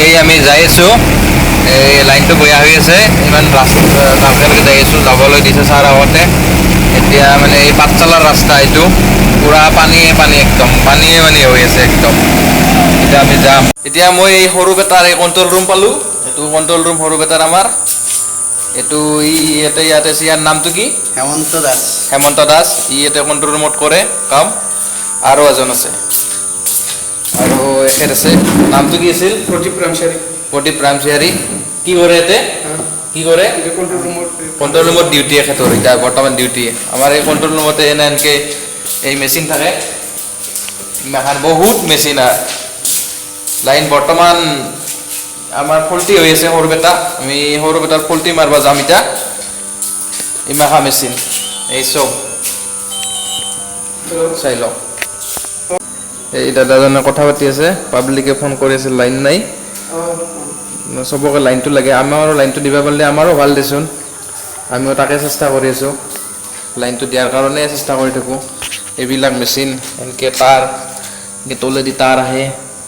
এই আমি যাই আছোঁ, এই লাইনটো বেয়া হৈ আছে, ইমান ৰাস্তা ভালকৈ যাই আছোঁ, যাবলৈ দিছে ছাৰ আগতে। এতিয়া মানে এই পাঠশালাৰ ৰাস্তা এইটো পূৰা পানীয়ে পানী, একদম পানীয়ে পানী হৈ আছে একদম। এতিয়া আমি যাম। এতিয়া মই এই সৰুপেটাৰ এই কণ্ট্ৰল ৰুম পালোঁ। এইটো কণ্ট্ৰল ৰুম সৰুপেটাৰ আমাৰ। এইটো ই ইয়াতে ইয়াতে আছে। ইয়াৰ নামটো কি? হেমন্ত দাস। হেমন্ত দাস। ই ইয়াতে কণ্ট্ৰল ৰুমত কৰে কাম। আৰু এজন আছে, আৰু এখেত আছে, নামটো কি আছিল? প্ৰদীপ ৰামচাৰী। প্ৰদীপ ৰামচিয়াৰী। কি কৰে ইয়াতে? কি কৰে? কণ্ট্ৰল ৰুমত। কণ্ট্ৰল ৰুমত ডিউটি এখেতৰ এতিয়া বৰ্তমান ডিউটি। আমাৰ এই কণ্ট্ৰল ৰুমতে এনে এনেকৈ এই মেচিন থাকে, ইমাখান বহুত মেচিন। লাইন বৰ্তমান আমাৰ ফল্টি হৈ আছে সৰুপেটা। আমি সৰুপেটাৰ ফল্টি মাৰিব যাম এতিয়া। ইমাখা মেচিন এই চব চাই লওঁ। এই দাদাজনে কথা পাতি আছে, পাব্লিকে ফোন কৰি আছে, লাইন নাই। চবকে লাইনটো লাগে, আমাৰো লাইনটো দিব পাৰিলে আমাৰো ভাল দেচোন। আমিও তাকে চেষ্টা কৰি আছোঁ, লাইনটো দিয়াৰ কাৰণে চেষ্টা কৰি থাকোঁ। এইবিলাক মেচিন এনেকৈ তাঁৰ তলেদি তাঁৰ আহে,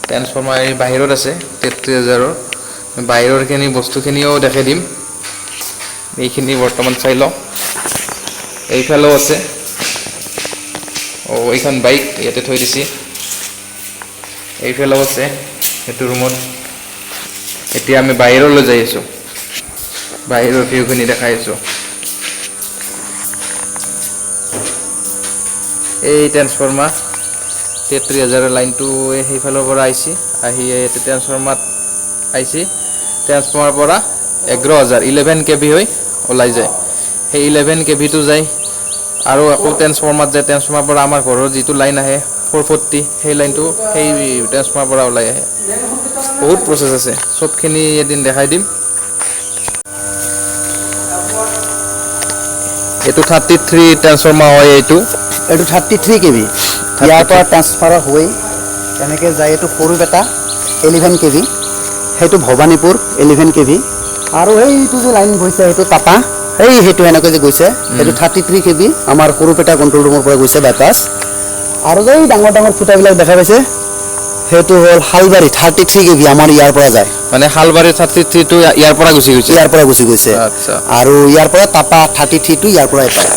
ট্ৰেন্সফৰ্মাৰ এই বাহিৰত আছে 33 হাজাৰৰ। বাহিৰৰখিনি বস্তুখিনিও দেখাই দিম। এইখিনি বৰ্তমান চাই লওঁ। এইফালেও আছে। অ' এইখন বাইক ইয়াতে থৈ দিছে। এইফালেও আছে সেইটো ৰুমত। এতিয়া আমি বাহিৰলৈ যাই আছোঁ, বাহিৰৰ ভিউখিনি দেখাই আছোঁ। এই ট্ৰেন্সফৰ্মাৰ 33 হাজাৰৰ লাইনটো এই সেইফালৰ পৰা আহিছে, আহি ইয়াতে ট্ৰেন্সফৰ্মাৰত আহিছে। ট্ৰেন্সফৰ্মাৰ পৰা 11 হাজাৰ 11 কেভি হৈ ওলাই যায়। সেই 11 কেভিটো যায় আৰু আকৌ ট্ৰেন্সফৰ্মাৰত যায়। ট্ৰেন্সফৰ্মাৰ পৰা আমাৰ ঘৰৰ যিটো লাইন আহে 440, সেই লাইনটো সেই ট্ৰেন্সফৰ্মাৰ পৰা ওলাই আহে। বহুত প্ৰচেছ আছে, চবখিনি এদিন দেখাই দিম। এইটো 33 ট্ৰেন্সফৰ্মাৰ হয় এইটো। এইটো 33 কেভি। ইয়াৰ পৰা ট্ৰান্সফাৰ হৈ তেনেকৈ যায়। এইটো সৰুপেটা 11 কেভি, সেইটো ভৱানীপুৰ 11 কেভি। আৰু সেইটো যে লাইন গৈছে সেইটো টাটা, এই সেইটো সেনেকৈ যে গৈছে সেইটো 33 কেভি, আমাৰ সৰুপেটা কণ্ট্ৰল ৰুমৰ পৰা গৈছে বাইপাছ। আৰু যে এই ডাঙৰ ডাঙৰ খুঁটাবিলাক দেখা পাইছে, সেইটো হ'ল শালবাৰী 33 কেভি, আমাৰ ইয়াৰ পৰা যায়। মানে শালবাৰী 33টো ইয়াৰ পৰা গুচি গৈছে। ইয়াৰ পৰা গুচি গৈছে। আচ্ছা। আৰু ইয়াৰ পৰা টাটা 33টো ইয়াৰ পৰাই পায়।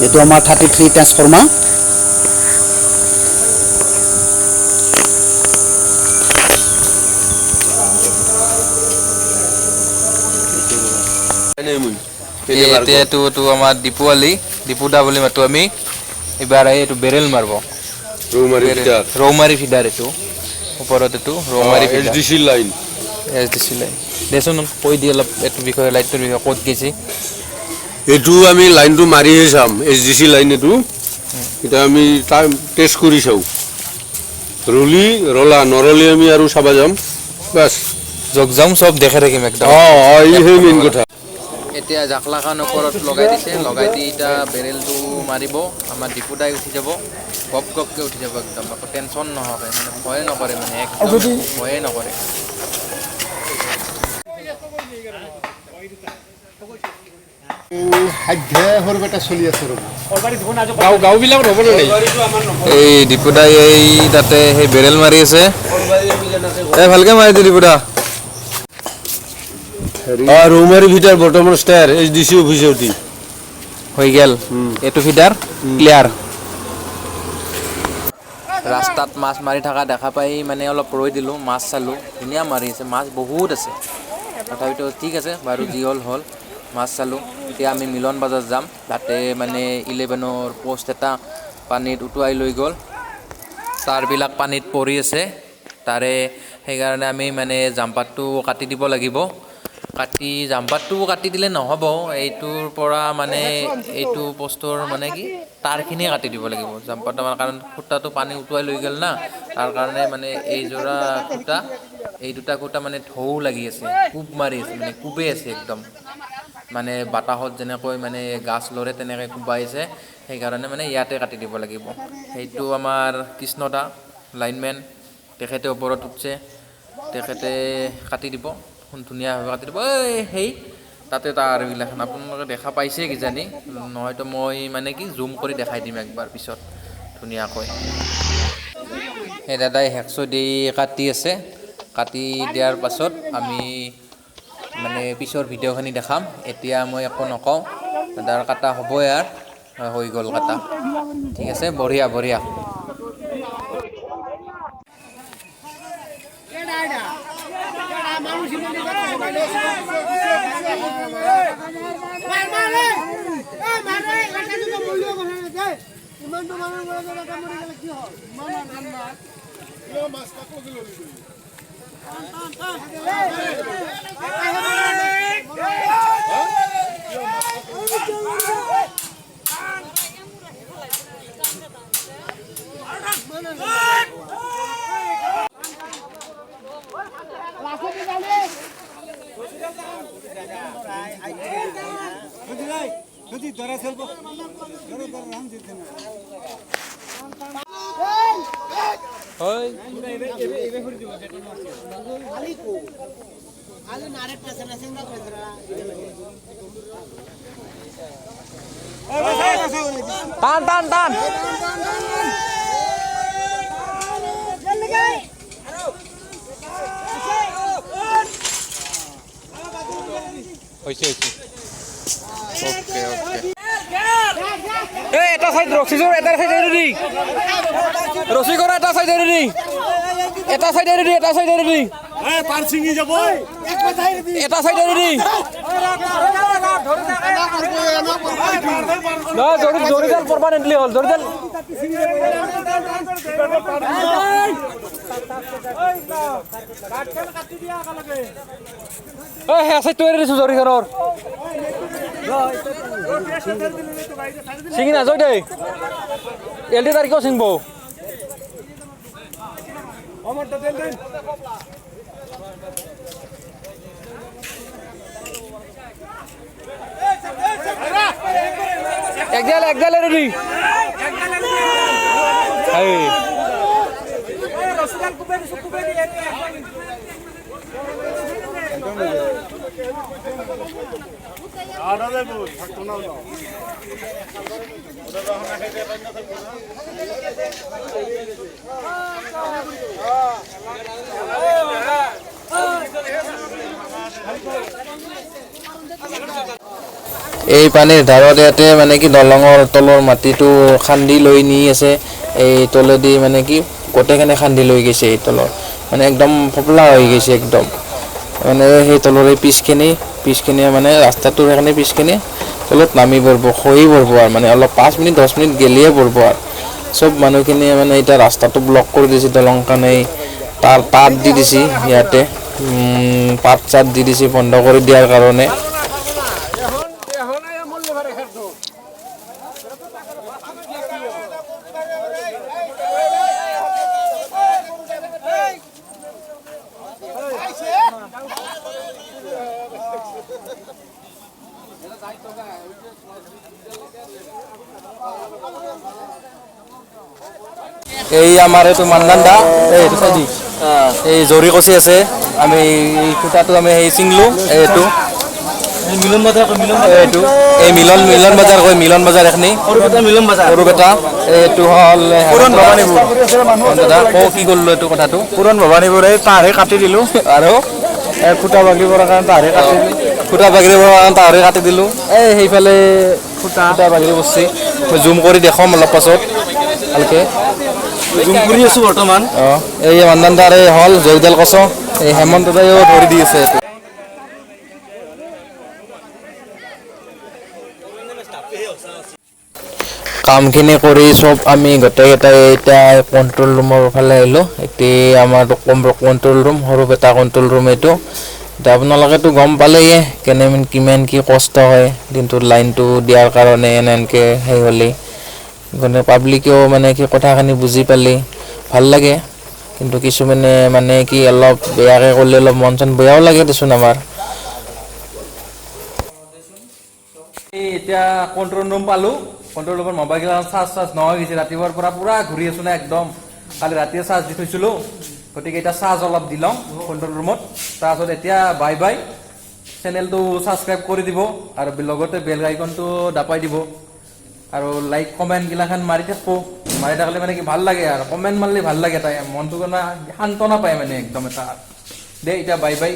এইটো আমাৰ 33 ট্ৰেন্সফৰ্মাৰ। এতিয়া এইটো আমাৰ দীপু আলি, দীপুদা বুলি মাতো আমি। এইবাৰ এইটো বেৰেল মাৰিব। ৰৌমাৰী ফিডাৰ। ৰৌমাৰী ফিডাৰ এইটো ওপৰত, এইটো Raumari S feeder. D C line. S D C line. দেচোন কৈ দি অলপ এইটো বিষয়ে, লাইটটোৰ বিষয়ে, ক'ত গৈছে। এইটো আমি লাইনটো মাৰিহে চাম। এছ ডি চি লাইন এইটো। এতিয়া আমি তাৰ টেষ্ট কৰি চাওঁ, ৰলি ৰলা, নৰলি আমি আৰু চাবা যাম, বাছ। য'ত যাম চব দেখাই থাকিম একদম। অঁ অঁ, এই সেই মেইন কথা। এতিয়া জাকলাখন ওপৰত লগাই দিছে, লগাই দি এতিয়া বেৰেলটো মাৰিব। আমাৰ দীপুদাই উঠি যাব, গপ গপকৈ উঠি যাব একদম, একো টেনশ্যন নোহোৱাকৈ, মানে ভয়ে নকৰে, মানে একদম একো ভয়ে নকৰে। সাধ্যে সৰুপেটা চলি আছে ৰ'ব। গাঁওবিলাকত হ'ব নে নাই? এই দীপুদাই এই তাতে সেই বেৰেল মাৰি আছে। এই ভালকে মাৰি দি দীপুদা। অঁ, ৰৌমাৰী ফিডাৰ বৰ্তমান ষ্টেয়াৰ এইচ ডি চি অফিচত হৈ গ'ল এইটো ফিডাৰ ক্লিয়াৰ। ৰাস্তাত মাছ মাৰি থকা দেখা পাই মানে অলপ ৰৈ দিলোঁ, মাছ চালোঁ, ধুনীয়া মাৰি আছে, মাছ বহুত আছে। তথাপিতো ঠিক আছে বাৰু, যি হ'ল হ'ল, মাছ চালোঁ। এতিয়া আমি মিলন বজাৰ যাম। তাতে মানে 11ৰ পষ্ট এটা পানীত উটুৱাই লৈ গ'ল, তাঁৰবিলাক পানীত পৰি আছে তাৰে। সেইকাৰণে আমি মানে জাম্পাৰটো কাটি দিব লাগিব। কাটি জাম্পাৰটো কাটি দিলে নহ'ব, এইটোৰ পৰা মানে এইটো পষ্টৰ মানে কি তাঁৰখিনিয়ে কাটি দিব লাগিব জাম্পাৰটো আমাৰ, কাৰণ খুটাটো পানী উটুৱাই লৈ গ'ল না। তাৰ কাৰণে মানে এই যোৰা খুটা, এই দুটা খুটা মানে ঢৌ লাগি আছে, কোব মাৰি আছে, মানে কোবেই আছে একদম, মানে বাতাহত যেনেকৈ মানে গাছ লৰে তেনেকৈ কোবাই আছে। সেইকাৰণে মানে ইয়াতে কাটি দিব লাগিব। সেইটো আমাৰ কৃষ্ণদা লাইনমেন, তেখেতে ওপৰত উঠছে, তেখেতে কাটি দিব, ধুনীয়াভাৱে কাটি দিব। এই সেই তাতে তাঁৰবিলাক আপোনালোকে দেখা পাইছে কিজানি, নহয়তো মই মানে কি জুম কৰি দেখাই দিম একবাৰ পিছত ধুনীয়াকৈ। সেই দাদাই হেকচো দি কাটি আছে। কাটি দিয়াৰ পাছত আমি মানে পিছৰ ভিডিঅ'খিনি দেখাম। এতিয়া মই একো নকওঁ, দাদাৰ কাটা হ'বই আৰু হৈ গ'ল কাটা। ঠিক আছে, বঢ়িয়া বঢ়িয়া। টান টান টান। হৈছে হৈছে, ওকে ওকে। এই এটা সাইড ৰছীযোৰ, এটা সাইড এৰি দি, ৰছী কৰা, এটা সাইড এৰি দি, এটা সাইড এৰি দি, এটা সাইড এৰি দি, এটা সাইড এৰি দি। নহয়, জৰিডাল পাৰমানেণ্টলি হ'ল, জৰিডাল। এই সেই চাইডটো এৰি দিছোঁ জৰিখনৰ। ছিঙি নাযায় দেই, এল ডি তাৰিখেও ছিঙব। একজাল একজাল এৰি দি। এই পানীৰ ধাৰত ইয়াতে মানে কি দলঙৰ তলৰ মাটিটো খান্দি লৈ নি আছে। এই তলেদি মানে কি গোটেইখিনি খান্দি লৈ গৈছে। এই তলৰ মানে একদম ফপলা হৈ গৈছে একদম। মানে সেই তলৰ এই পিছখিনি মানে ৰাস্তাটোৰ সেইখিনি পিছখিনি তলত নামি পৰিব, খহি পৰিব আৰু মানে অলপ 5 মিনিট 10 মিনিট গেলিয়ে পৰিব আৰু। চব মানুহখিনিয়ে মানে এতিয়া ৰাস্তাটো ব্লক কৰি দিছে, দলংখন এই তাৰ তাঁত দি দিছে ইয়াতে, পাত চাত দি দিছে বন্ধ কৰি দিয়াৰ কাৰণে। এই আমাৰ এইটো মানদান্দা, এইটো চাইদি এই জৰি কচি আছে। আমি এই খুঁটাটো আমি সেই ছিংলো, এইটো মিলন বাজাৰ, এইটো এই মিলন মিলন বাজাৰ কয়, মিলন বাজাৰ এখনি মিলন বাজাৰ সৰুপেটা। এইটো হ'ল পুৰণ ভৱানীপুৰ। দাদা কওঁ কি কৰিলো এইটো কথাটো, পুৰণ ভৱানীপুৰ এই তাহাৰে কাটি দিলোঁ আৰু খুঁটা বাগৰি পৰাৰ কাৰণে তাহাৰে কাটি দিলোঁ, খুঁটা বাগৰি পৰাৰ কাৰণে তাহাৰে কাটি দিলোঁ। এই সেইফালে খুঁটা বাগৰি পৰছি, মই জুম কৰি দেখুৱাম অলপ পাছত ভালকে। জুম কৰি আছোঁ বৰ্তমান। অঁ, এই মানদান্দাৰ এই হ'ল জয়ডাল কচ, এই হেমন্ত দাইও ধৰি দি আছে এইটো। কামখিনি কৰি চব আমি গোটেইকেইটাই এতিয়া কণ্ট্ৰল ৰুমৰ ফালে আহিলোঁ। এতিয়া আমাৰ control room, Sarupeta control room এইটো। এতিয়া আপোনালোকেতো গম পালেয়ে কেনে কিমান কি কষ্ট হয় দিনটোত লাইনটো দিয়াৰ কাৰণে এনেকৈ সেই হ'লে। মানে পাব্লিকেও মানে কি কথাখিনি বুজি পালে ভাল লাগে, কিন্তু কিছুমানে মানে কি অলপ বেয়াকৈ ক'লে অলপ মন চন বেয়াও লাগে দেচোন আমাৰ। এতিয়া কণ্ট্ৰল ৰুম পালোঁ, কণ্ট্ৰল ৰুমৰ মোবাইল চাৰ্জ চাৰ্জ নোহোৱা হৈ গৈছে। ৰাতিপুৱাৰ পৰা পূৰা ঘূৰি আছোঁ না একদম, কালি ৰাতিয়ে চাৰ্জ দি থৈছিলোঁ, গতিকে এতিয়া চাৰ্জ অলপ দি লওঁ কণ্ট্ৰল ৰুমত। তাৰপাছত এতিয়া বাই বাই, চেনেলটো ছাবস্ক্ৰাইব কৰি দিব আৰু লগতে বেল আইকনটো দাপাই দিব। আৰু লাইক কমেণ্ট গিলাখান মাৰি থাকবো। মাৰি থাকিলে মানে কি ভাল লাগে আৰু কমেণ্ট মাৰিলে ভাল লাগে, তাই মনটো মানে সান্তনা পায় মানে একদম এটা। দে এতিয়া বাই বাই।